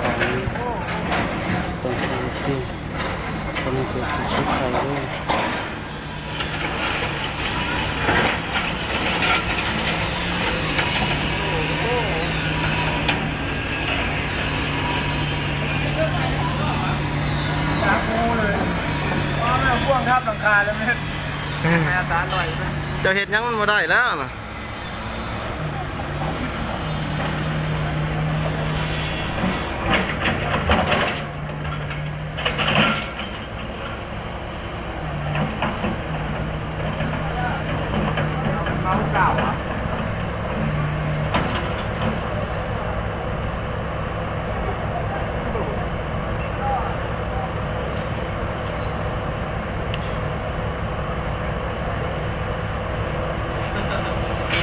ຕາມນີ້ ຈັ່ງຄືທີ່ ຕອນນີ້ເປັນຈຸດສຸດທ້າຍເລີຍ. ຕາຄູເລີຍ ວ່າແມ່ນພວງທັບຫຼັງຄາແລ້ວແມ່ນ ແມ່ຕາໜ້ອຍ ເຈົ້າເຮັດຫຍັງມັນບໍ່ໄດ້ແລ້ວນະ. ເມົາເກົ່າອະ.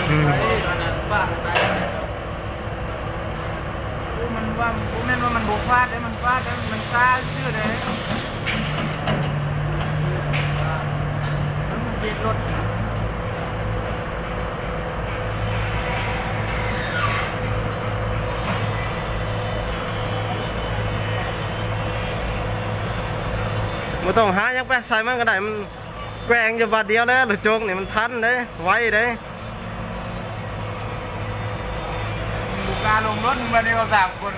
ອືມ ໂອ້ ມັນວ່າ ບໍ່ແມ່ນວ່າມັນບໍ່ຟາດເດ້ ມັນຟາດເດ້ ມັນຊ້າຊື່ໆເດ້ ມັນເບຣກລົດ. ບໍ່ຕ້ອງຫາຫຍັງໄປໃສ່ມັນກໍໄດ້ ມັນແກວ່ງຢູ່ບາດດຽວແຫຼະ ລົດຈົກນີ້ມັນທັນເດ້ ໄວເດ້. ບໍ່ກ້າລົງລົດ ບາດນີ້ເຮົາສາມຄົນ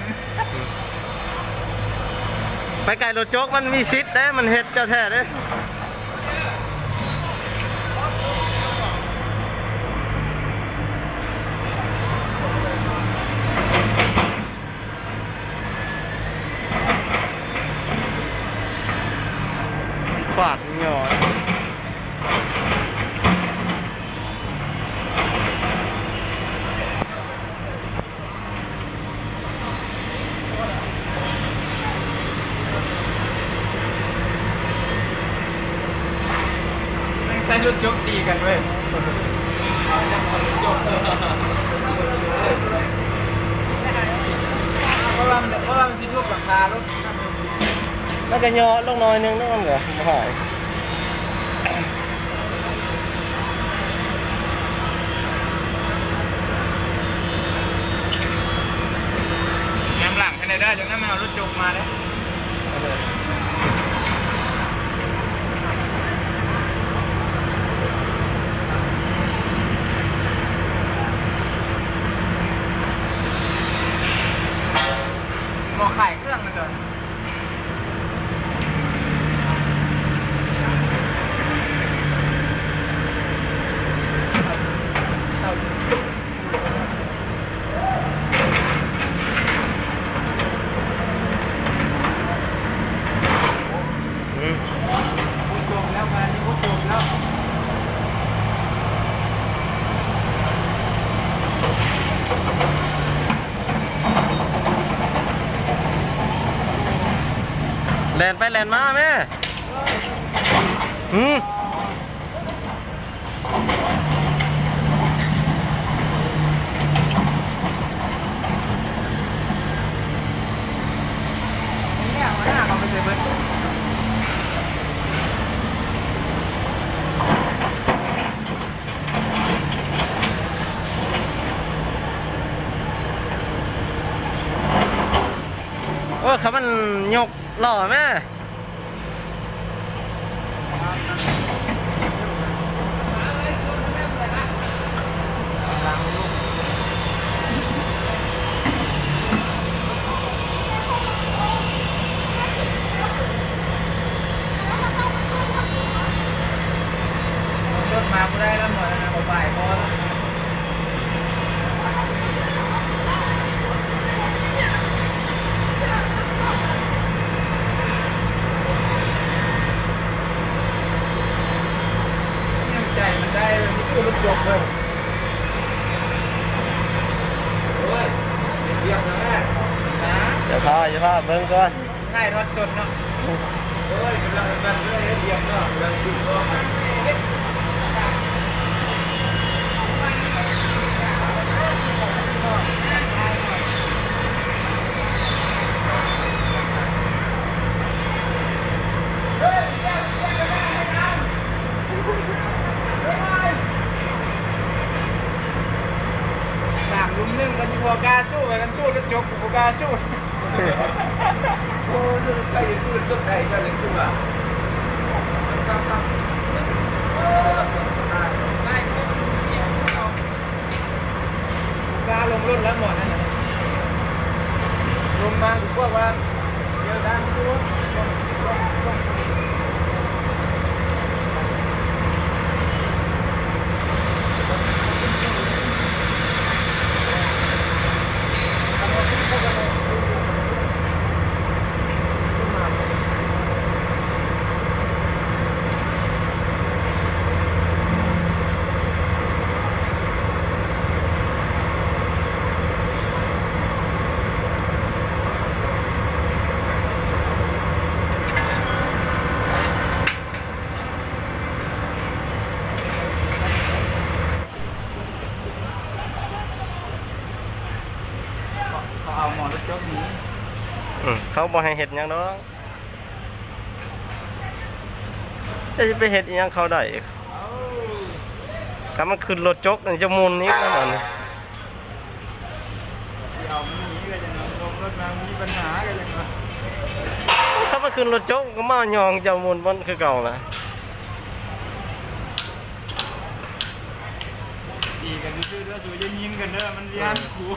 ໄປໃກ້ລົດຈົກມັນມີສິດເດ້ ມັນເຮັດເຈົ້າແທ້ເດ້. ປາດຫຍໍ້ ແມ່ງໃຊ້ລົດຈົກຕີກັນເວີຍ ເອົາຈັກເອົາລົດຈົກ ເພາະວ່າມັນ ເພາະວ່າມັນຊິທຸບຫຼັງຄາລົດ. ມັນກໍຫຍໍ້ລົງໜ້ອຍໜຶ່ງເນາະ ມັນກໍບໍ່ຮ້າຍ. ຍາມຫຼັງໃຫ້ແດ່ເດີ ຈັ່ງນັ້ນມັນເອົາລົດຈົກມາເດ້. ໝໍ້ຂາຍເຄື່ອງນັ້ນເດີ. ອືມ ຈົບແລ້ວ ງານນີ້ກໍຈົບແລ້ວ. ແລ່ນໄປແລ່ນມາແມ່. ຫື ເອີ ຄັນມັນຍົກລໍ້ແມ່. ລົດມາບໍ່ໄດ້ແລ້ວ ໝໍນະ ບໍ່ໄປ ພໍແລ້ວ. ໃຈມັນໄດ້ ມັນຄືລົດຍົກເລີຍ. ໂອ້ຍ ເຮັດວຽກແລ້ວແມ່. ຮະ? ເຈົ້າພ ຖ່າຍພາບເບິ່ງກ່ອນ ຖ່າຍທອດສົດເນາະ. ໂອ້ຍ ກຳລັງເຮັດວຽກເນາະ ກຳລັງ ສາມລຸມໜຶ່ງ ກໍຊິບໍ່ກ້າສູ້ ວ່າກັນສູ້ລົດຈົກ ບໍ່ກ້າສູ້. ໂອ້ ໄປສູ້ລົດຈົກໄດ້ ເຈົ້າເລີຍຄືວ່າ ບໍ່ກ້າລົງລົດແລ້ວໝໍນັ້ນນະ ລົງມາຄືພວກວ່າ ເຂົາເອົາໝໍລົດຈົກໜີ. ອືມ ເຂົາບໍ່ໃຫ້ເຮັດຫຍັງດອກ. ຈະຊິໄປເຮັດອີ່ຫຍັງເຂົາໄດ້ ເອົ້າ ຄັນມັນຂຶ້ນລົດຈົກນີ້ຈະໝຸ່ນອີກແລ້ວບັດນີ້. ຊິເອົາມັນໜີກໍຍັງວ່າ ລົງລົດມາມີບັນຫາກໍຍັງວ່າ ຄັນມັນຂຶ້ນລົດຈົກກໍມາຍ້ອງເຈົ້າໝຸ່ນບ່ອນຄືເກົ່າລະ. ຕີກັນຊື່ໆເດີ ສູຢ່າຍິງກັນເດີ ມັນຊິຫັນກູ.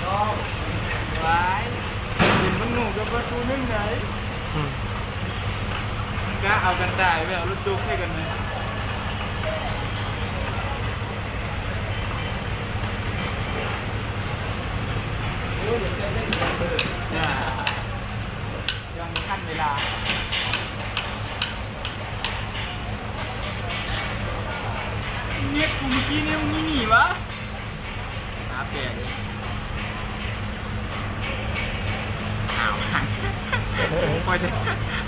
ເອີ ວ້າຍ ເຫັນມັນໜູກັບປະຕູໜຶ່ງໃດ. ອືມ ມັນກະເອົາກັນຕາຍ ໄປເອົາລົດຈົກໃສ່ກັນເລີຍ. ໂອ້ຍ ຢ່າໃຈເຢັນເດີ ຍັງບໍ່ທັນເວລາ. ເນັດກູມື້ກີ້ນີ້ມັນມີໜີຫວາ? ຫາແປເດ້. ອ້າວ ຂ້ອຍໄດ້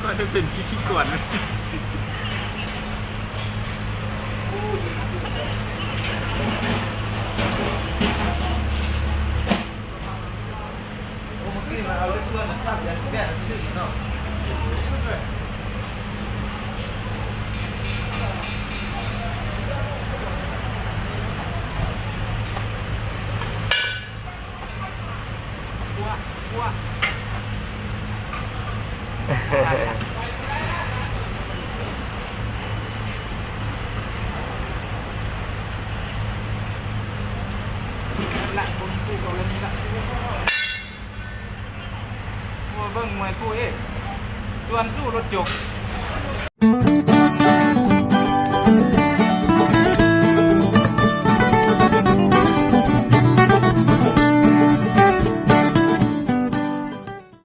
ຂ້ອຍໄດ້ເປັນພິທີກອນ. ລະ ຄົນຄູ່ກໍເລີຍນີ້ລະ ໂອ້ ເບິ່ງມວຍຄູ່ເອກ ດວນສູ້ລົດຈົກ.